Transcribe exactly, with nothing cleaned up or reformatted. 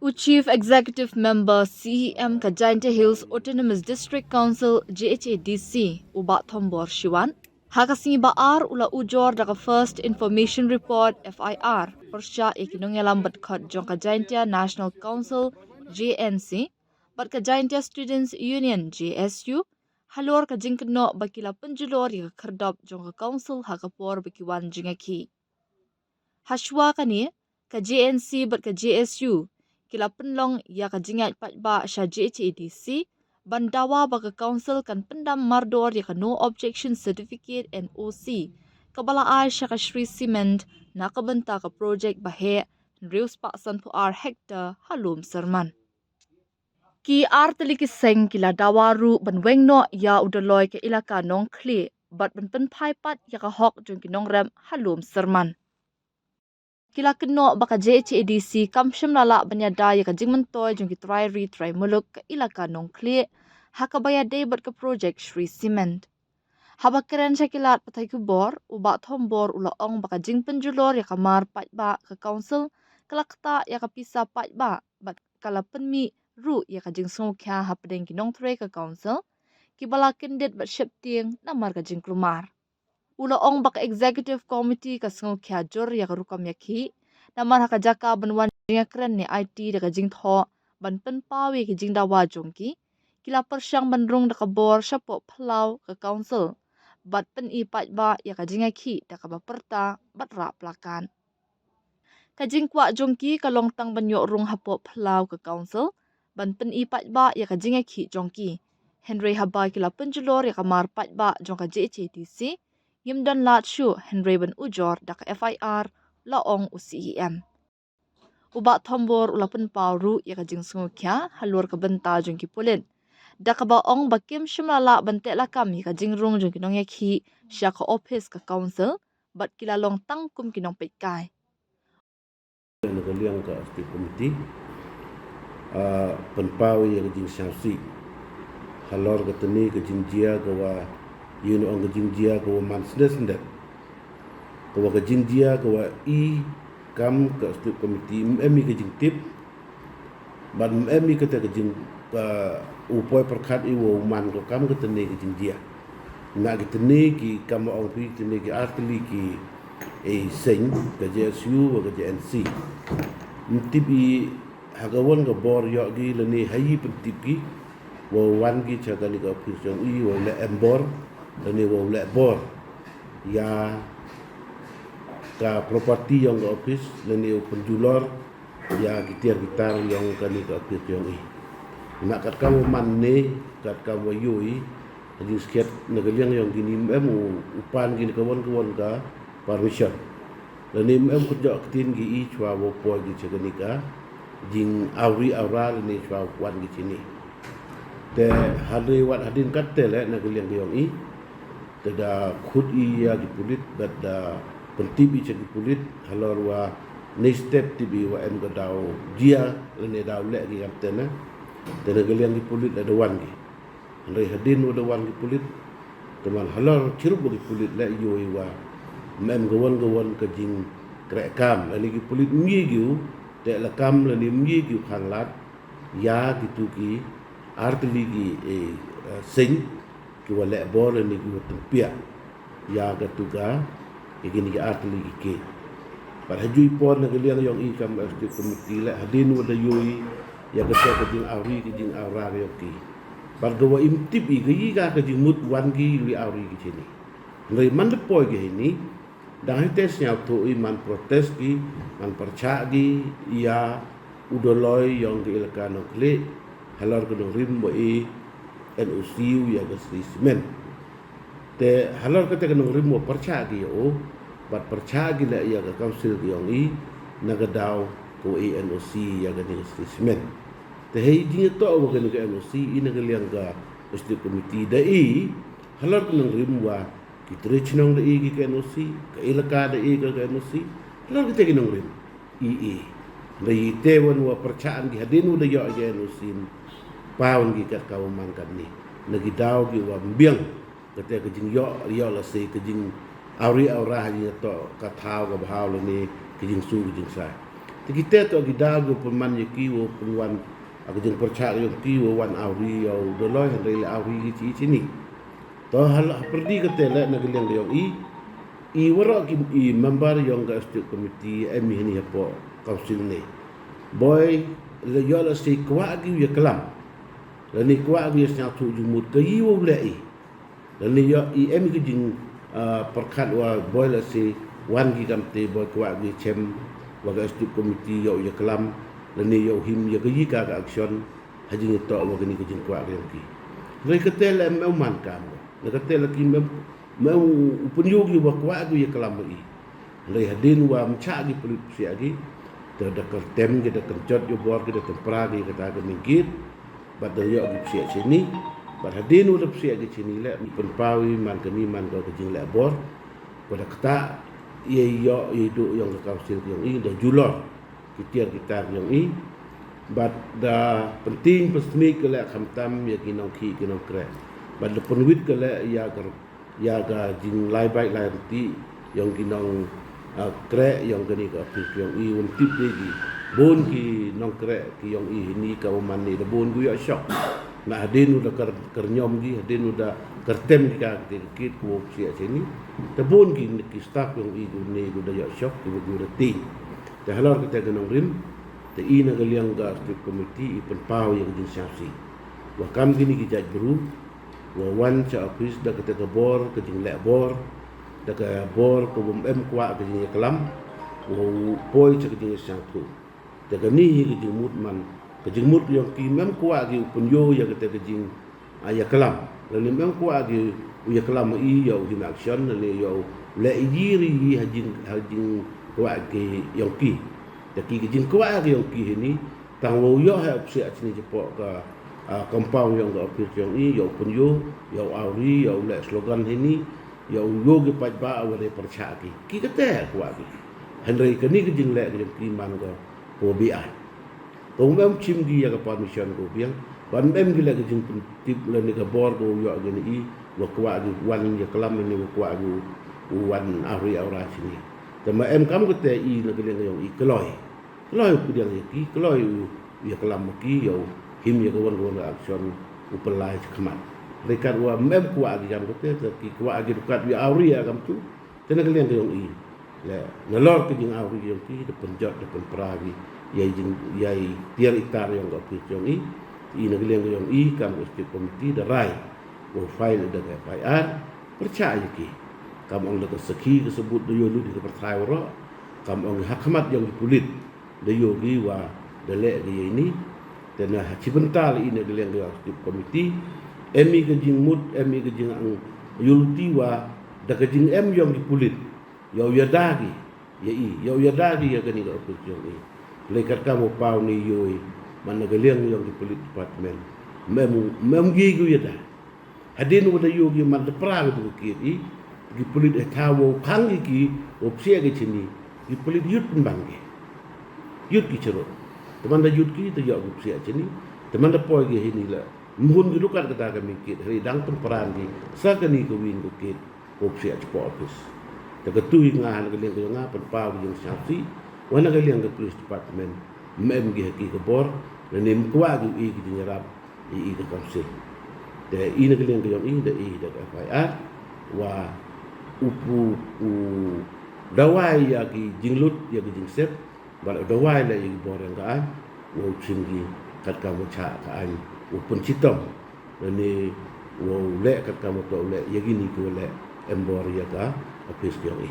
U Chief Executive Member C E M ka Jaintia Hills Autonomous District Council, J H A D C, u Bah Thombor Shiwan, ha ka sngi Ba-ar u la ujor da ka First Information Report, F I R, pyrshah ïa ki nongïalam bad khot jong ka Jaintia National Council, J N C, bad ka Jaintia Students Union, J S U, halor ka jingkynnoh ba ki la pynjulor ïa ka khyrdop jong ka council ha ka por ba ki wan jingïakhih. Hashwa kane, ka J N C bad ka J S U ki la pynlong ïa ka jingïaid paidbah sha J H A D C ban dawa ba ka council kan pyndam mardor ïa ka No Objection Certificate, N O C, kaba la ai sha ka Shree Cement na ka bynta ka projek ba heh hynriew spah sanphew ar hektar ha Lum Syrman. Ki artylli ki seng ki la dawa ruh ban weng noh ïa u Dolloi ka Elaka Nongkhlieh bad ban pynphai pat ïa ka hok jong ki nongrep ha Lum Syrman. Ki la kynnoh ba ka J H A D C kam shym la lah ban ïada ïa ka jingmyntoi jong ki trai ri trai muluk ka Elaka Nongkhlieh ha kaba ïadei bad ka projek Shree Cement. Haba kren sha ki lad pathai khubor, u Bah Thombor u la ong ba ka jingpynjulor ïa ka mar paidbah ka council ka la ktah ïa ka pisa paidbah bad ka la pynmih ruh ïa ka jingsngewkhia hapdeng ki nongtrei ka council kiba la kyndit bad sheptieng namar ka jingkulmar. U la ong ba ka executive committee ka sngewkhia jur ïa ka rukom ïakhih namar ha ka jaka ban wan jingïakren ne aiti da ka jingthoh ban pynpaw ïa ki jingdawa jong ki, ki la pyrshang ban rung da ka bor shapoh phyllaw ka council bad pyni paidbah ïa ka jingïakhih da kaba pyrta bad rah plakat. Ka jingkwah jong ki ka long tang ban ïoh rung hapoh phyllaw ka council ban pyni paidbah ïa ka jingïakhih jong ki. Hynrei haba ki la pynjulor ïa ka mar paidbah jong ka J H A D C, ngim don lad shuh hynrei ban ujor da ka F I R, la ong u C E M. U Bah Thombor u la pynpaw ruh ïa ka jingsngewkhia halor ka bynta jong ki pulit, da kaba ong ba kim shym la lah ban teh lakam ïa ka jingrung jong ki nongïakhih sha ka ophis ka council bad ki la long tang kum ki nongpeitkai. Na ka liang ka Executive Committee, ah, pynpaw ïa ka jingsngewsih halor katne ka jingjia ka wa, ïa, ong ka jingjia ka wa man snet snet. Ka wa ka jingjia ka wa i kam ka Executive Committee ym em i ka jingtip bad ym em i kata ka jing, ka u poi pyrkhat i wa u man ko kam katne ka jingjia. Na kitne ki kam, ong phi, kitne ki artylli ki, eh, seng, ka J S U wa ka J N C. Ym tip i ha ka wan ka bor ïoh ki lane ha i pyntip ki wa wan ki sha kane ka ophis jong i wa u leh embor lane wa u leh bor ïa ka property jong ka ophis lane u pynjulor ïa ki tiar ki tar jong kane ka ophis jong i. Na katkam wa man ne katkam wa ïoh i, ka jingskhem na ka liang jong kine ym em u, u pan kine ka wan ka wan ka permission. Lane ym em kut jok ktien ki i shuwa wa poi ki sha kane ka jingawri awra lane shuwa wan ki shane. Te hynrei wat hadien katte leh na ka liang ka jong i, te da khut i ïa ki pulit bad da pyntip i sha ki pulit halor wa ne step tip i wa em ka daw jia lane daw leh ki kam te na. Te na ka liang ki pulit la da wan ki. Hynrei hadien wa da wan ki pulit, te man halor chirup wa ki pulit leh ïoh i wa ym em ka wan ka wan ka jingkreh kam lane ki pulit ym ïoh ki u teh lakam lane ym ïoh ki u khanglad ïa kitu ki artylli ki, eh, eh, seng ki wa leh bor lane ki wa tympiah ïa katu ka, ïa kine ki artylli ki kei. Bad ha ju i por na ka liang jong i kam Executive Committee leh hadien wa da ïoh i ïa kata ka jingawri ka jingawra ka jong ki. Bad ka wa im tip i ka i ka ka jingmut wan ki ri awri ki shane. Hynrei man da poi ki hini, dang hynte sngewthuh i man protest ki, man pyrshah ki ïa u Dolloi jong ka Elaka Nongkhlieh halor ka nongrim wa i N O C u ïa ka Shree Cement. Te halor kata ka nongrim wa pyrshah ki ïa u bad pyrshah ki leh ïa ka council ka jong i na ka daw ka wa i N O C ïa kane ka Shree Cement. Te hei jingïatoh wa kane ka N O C i na ka liang ka Executive Committee da i halor ka nongrim wa ki tre chnong da i ki ka N O C, ka Elaka da i ka ka N O C, halor kata ki nongrim i i. Da i te wan wa pyrshah ki hadien wa da ïoh i ka N O C, paw ki kat ka wa man katne. Na ki daw ki wa ym biang kata ka jingïoh, ïoh lashai ka jingawri awra ha jingïatoh ka thaw ka bhaw lane ka jingsu ka jingsai. Te kita toh ki daw ki pynman ïa ki wow pynwan, ha ka jingpyrshah ïong ki wow wan awri ïa u Dolloi, hynrei la awri ki chi chi ni. To hal ha pyrdi kata leh na ka liang ïong i, i waroh ki i member ïong ka executive committee em i hani hapoh council ne. Boi, la ïoh la si kwah ki u ïaklam. Lane kwah ki u ïasngewthuh jingmut ka i wow leh i. Lane ïoh i em i ka jing, ah, pyrkhat wa boi la si wan ki kamte boi kwah ki u ïachem wa ka executive committee ïoh u ïaklam. Lane ïoh u him ïa ka i ka ka action. Ha jingïatoh wa kani ka jingkwah ka ïong ki. Hynrei kata la em u man kam. Na kata la ki mem, mem u pynïoh ki wa kwah ki u ïaklam wa i. Hynrei hadien wa ym shah ki pulit psiah ki. Te da kyrtem ki, da kynjot ïa u bor ki, da tympra ki kata ka mingkit. Bad da ïoh ki psiah shini. Bad hadien wa da psiah ki shini leh, pynpaw i man kani man ka ka jingleh bor. Wa da ktah ïa ïoh ïa duh ïong ka council ïong i, da julor ki tiar ki tar ïong i. Bad da pynting pynsmit ka leh khamtam ïa ki nongkhih ki nongkreh. Bad da pynwit ka leh ïa ka, ïa ka jinglai bait lai riti ïong ki nong, ah, kreh ïong kani ka office ïong i, ym tip de ki. Bun ki nongkreh ki ïong i hini ka u man ni da bun ki u ïoh shock. Na hadien u da kar, kar ñiom ki, hadien u da kyrtem ki ka kit ki wow psiah shini. Da bun ki, ki staff ïong i ki u ni ki u da ïoh shock ki u da ting. Te halor kata ka nongrim, te i na ka liang ka executive committee i pynpaw ïa ka jingsngewsih. Wa kam kini ki jait bru, wa wan sha office da kata ka bor, ka jingleh bor, da ka bor ka bym em kwah ka jingïaklam, wa u poi sha ka jingsngewthuh. Te kani hi ka jingmut man, ka jingmut ïong ki ym em kwah ki u pynïoh ïa kata ka jing, ah, ïaklam. Lane ym em kwah ki u ïaklam i ïa u him action, lane ïa u leh i ri i ha jing, ha jingkwah ki ïong ki. Te ki ka jingkwah ki ïong ki hini, tang wow ïoh ha u psiah shini shapoh ka, ah, compound ïong ka office ïong i, ïa u pynïoh, ïa u awri, ïa u leh slogan hini, ïa u ïoh ki paidbah wa dei pyrshah ki. Ki kata kwah ki. Hynrei kani ka jingleh ka ïong ki man ka, ka wa biang. Ka ym em shim ki ïa ka permission ka wa biang. Bad ym em ki leh ka jingpyntip lane ka bor ka wa ïoh kani i, wa kwah ki wan ïaklam lane wa kwah ki u wan awri awra shini. Te ma em kam kata i na ka liang ka ïong i kloi. Kloi u pdiang ïa ki, kloi u ïaklam ma ki, ïa u him ïa ka wan ka wan ka action u pynlai shakhmat. Hynrei katwa ym em kwah ki kam kata, te ki kwah ki ruh kat u awri ïa kam tu. Te na ka liang ka ïong i. Leh, nalor ka jingawri ïong ki, da pynjot, da pynpra ki, ïa i jing, ïa i tiar i tar ïong ka office ïong i, i na ka liang ka ïong i, kam ka state committee, da rai, wow file da ka F I R, pyrshah ïa ki. Kam ong da ka sakhi, ka sabut da ïoh lut ïa ka pyrthai waroh, kam ong ha khmat ïong ki pulit, da ïoh ki wa, da leh ki ïa ini, te na ha chi bynta la i na ka liang ka ïong state committee, em i ka jingmut, em i ka jingangnud, ïoh lut i wa, da ka jingem ïong ki pulit, ïa u ïada ki, ïa i, ïa u ïada ki ïa kani ka office ïong i. Lei katkam u paw ni ïoh i, man na ka liang ïong ki police department. Mem, mem ïa ki u ïada. Hadien u da ïoh ki man da pra ki tu ki i, ki police eh thaw u khang ki ki, u psiah ki chini, ki police yut pynban ki. Yut ki chero. Te man da yut ki, te ïoh ki psiah chini, te man da poi ki hini la. Mhun ki lukat kata ka mingkit, hri dang pynpran ki, sa kani ka win ka kit. Ko psiah chapoh office. Te ka tu i nga ha na ka liang ka jong nga pynpaw ka jingshah si. Wa na ka liang ka police department. Mem ki ha ki ka bor. Lane ym kwah ki u i ki jingïarap. I i ka council. Te i na ka liang ka jong i da i da ka F I R. Wa u pu u dawai ïa ki jinglut ïa ki jingsep. Bad u dawai leh ïa ki bor ïa ka aiñ, wow chim ki katkam u chah ka aiñ, u pynshitom. Lane wow leh katkam u toh u leh ïa kini ki u leh em bor ïa ka office ïong i.